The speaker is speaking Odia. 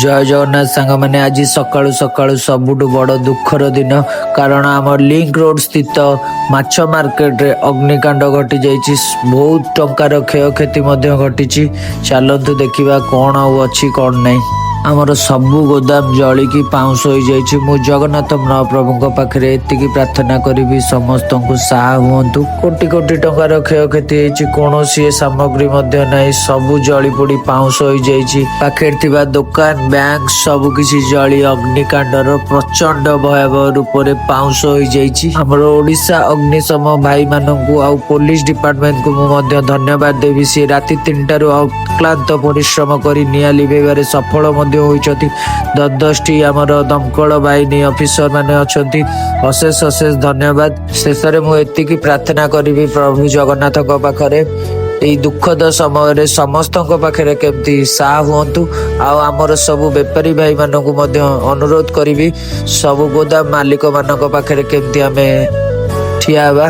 ଜୟ ଜଗନ୍ନାଥ ସାଙ୍ଗମାନେ। ଆଜି ସକାଳୁ ସକାଳୁ ସବୁଠୁ ବଡ଼ ଦୁଃଖର ଦିନ, କାରଣ ଆମ ଲିଙ୍କ ରୋଡ ସ୍ଥିତ ମାଛ ମାର୍କେଟରେ ଅଗ୍ନିକାଣ୍ଡ ଘଟିଯାଇଛି। ବହୁତ ଟଙ୍କାର କ୍ଷୟକ୍ଷତି ମଧ୍ୟ ଘଟିଛି। ଚାଲନ୍ତୁ ଦେଖିବା କ'ଣ ଆଉ ଅଛି, କ'ଣ ନାହିଁ। ଆମର ସବୁ ଗୋଦାମ ଜଳିକି ପାଉଁଶ ହୋଇଯାଇଛି। ମୁଁ ଜଗନ୍ନାଥ ମହାପ୍ରଭୁଙ୍କ ପାଖରେ ଏତିକି ପ୍ରାର୍ଥନା କରିବି, ସମସ୍ତଙ୍କୁ ସାହା ହୁଅନ୍ତୁ। କୋଟି କୋଟି ଟଙ୍କାର କ୍ଷୟକ୍ଷତି ହେଇଛି। କୌଣସି ସାମଗ୍ରୀ ମଧ୍ୟ ନାହିଁ। ସବୁ ଜଳି ପୋଡି ପାଉଁଶ ହୋଇଯାଇଛି। ପାଖରେ ଥିବା ଦୋକାନ, ବ୍ୟାଙ୍କ ସବୁ କିଛି ଜଳି ଅଗ୍ନିକାଣ୍ଡର ପ୍ରଚଣ୍ଡ ଭୟାବହ ରୂପରେ ପାଉଁଶ ହୋଇଯାଇଛି। ଆମର ଓଡିଶା ଅଗ୍ନିଶମ ଭାଇମାନଙ୍କୁ ଆଉ ପୋଲିସ ଡିପାର୍ଟମେଣ୍ଟକୁ ମୁଁ ମଧ୍ୟ ଧନ୍ୟବାଦ ଦେବି। ସିଏ ରାତି 3ଟାରୁ ଅକ୍ଲାନ୍ତ ପରିଶ୍ରମ କରି ନିଆଁ ଲିଭେଇବାରେ ସଫଳ ମଧ୍ୟ ହୋଇଛନ୍ତି। 10 10ଟି ଆମର ଦମକଳ ବାହିନୀ ଅଫିସର ମାନେ ଅଛନ୍ତି। ଅଶେଷ ଅଶେଷ ଧନ୍ୟବାଦ। ଶେଷରେ ମୁଁ ଏତିକି ପ୍ରାର୍ଥନା କରିବି ପ୍ରଭୁ ଜଗନ୍ନାଥଙ୍କ ପାଖରେ, ଏଇ ଦୁଃଖଦ ସମୟରେ ସମସ୍ତଙ୍କ ପାଖରେ କେମିତି ସାହା ହୁଅନ୍ତୁ। ଆଉ ଆମର ସବୁ ବେପାରୀ ଭାଇମାନଙ୍କୁ ମଧ୍ୟ ଅନୁରୋଧ କରିବି, ସବୁ ଗୋଦାମ ମାଲିକ ମାନଙ୍କ ପାଖରେ କେମିତି ଆମେ ଠିଆ ହେବା।